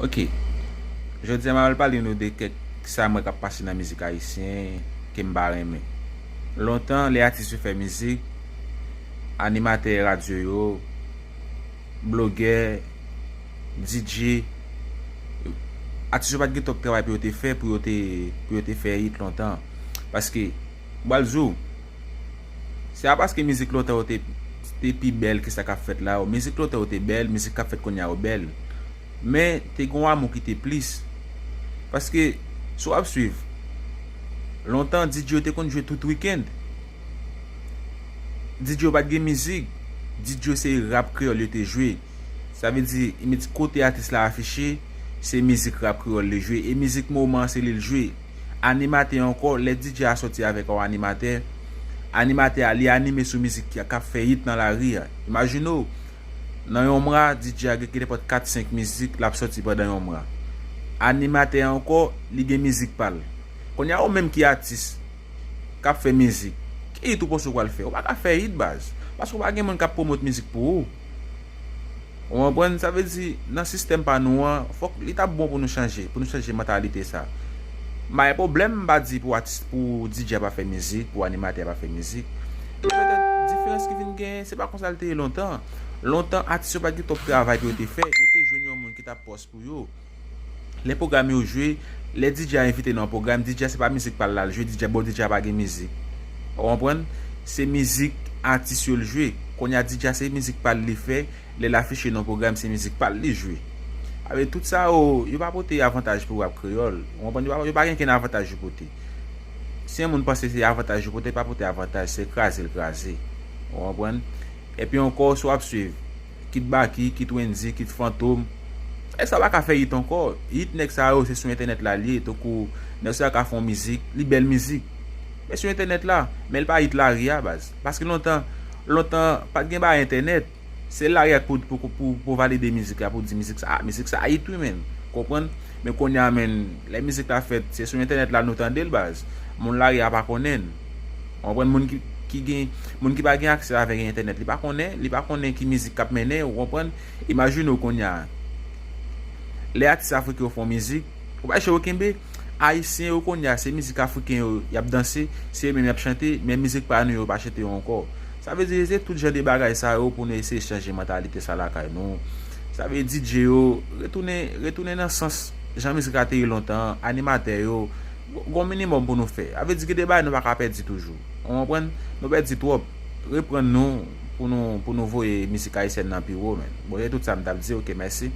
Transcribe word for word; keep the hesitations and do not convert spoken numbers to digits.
Ok. Jodi a m ap pale nou de kèk sa m wè k ap pase nan mizik ayisyen ke m pa renmen. Lontan, lè atis yo fè mizik, animatè radyo yo, blogè, D J, atis yo pa t gen twòp travay pou yo te fè, pou yo te, pou yo te fè hit lontan. Paske, m pral di w, se pa paske mizik lontan yo te, te pi bèl ke sa k ap fèt la yo. Mizik lontan yo te bèl, mizik k ap fèt kounye a yo bèl. Men, te gen yon amou ki te plis. Paske, si w ap swiv, lontan, D J yo te konn jwe tout wikenn. D J yo pa t gen mizik. D J yo se rap kreyòl yo te jwe. Sa vle di, imedi kote atis la afiche, se mizik rap kreyòl li jwe. E mizik moman an se li l jwe. Animatè ankò, lè D J a sòti avèk yon animatè, animatè a li anime sou mizik ki k ap fè hit nan lari a. Imajine w, nan yon mwa, D J a gen nenpòt kat senk mizik l ap sòti pandan yon mwa. Animatè a ankò, li gen mizik pa l. Kounye a ou menm ki atis, k ap fè mizik, ki hit ou panse w pral fè? Ou pa ka fè hit, baz. Paske ou pa gen moun k ap pwomot mizik pou ou. Ou konprann? Sa vle di, nan sistèm pa nou an, fòk li t ap bon pou nou chanje, pou nou chanje mantalite sa. M pa gen pwoblèm, m pa di pou atis, pou D J a pa fè mizik, pou animatè a pa fè mizik. Men petèt diferans ki vin genyen, se pa konsa l te ye lontan. Lontan, atis yo pa t gen twòp travay pou yo te fè, yo te jwenn yon moun ki t ap pòs pou yo. Lè pwogram yo jwe, lè D J a envite nan yon pwogram, D J a se pa mizik pa l la l jwe, D J a, bon, D J a pa gen mizik. Ou konprann? Se mizik atis yo l jwe. Kounye a D J a se mizik pa l li fè, lè l afiche nan pwogram se mizik pa l li jwe. Avè tout sa yo, yo pa pote avantaj pou rap kreyòl. Ou konprann? Yo pa, yo pa gen kenn avantaj yo pote. Si yon moun panse se avantaj yo pote, pa pote avantaj, se kraze l kraze. Ou konprann? Epi ankò, si w ap swiv, kit Baky, kit Wendyy, kit Fantom, nèg sa pa ka fè hit ankò. Hit nèg sa yo, se sou entènèt la l ye, tankou nèg sa ka fè yon mizik, li bèl mizik. Men sou entènèt la, men l pa hit lari a, baz. Paske lontan, lontan, pa t gen bagay entènèt. Se lari a pou, pou, pou, pou valide mizik la, pou di mizik sa, ah, mizik sa hit wi, menn. Konprann? Men kounye a, menn, lè mizik la fèt, se sou entènèt la nou tande l, baz. Moun lari a pa konnen l. Ou konprann? Moun ki, ki gen, moun ki pa gen aksè avèk entènèt, li pa konnen, li pa konnen ki mizik k ap mennen, ou konprann? Imajine w kounye a. Lè atis afriken yo fè yon mizik, ou pa chè yo kenbe, ayisyen yo kounye a, se mizik afriken yo y ap danse, se yo menm y ap chante, men mizik pa nou yo pa chante yo ankò. Sa vle di, se tout jan de bagay sa yo pou nou eseye chanje mantalite sa lakay nou. Sa vle di, D J yo, retounen, retounen nan sans jan mizik la te ye lontan, animatè yo, gon minimòm pou nou fè. Sa vle di, gen de bagay nou pa ka pèdi toujou. Ou konprann? Nou pèdi twòp. Reprann nou pou nou, pou nou voye mizik ayisyèn nan pi wo, menn. Bon, se tout sa m t ap di, ok, mèsi.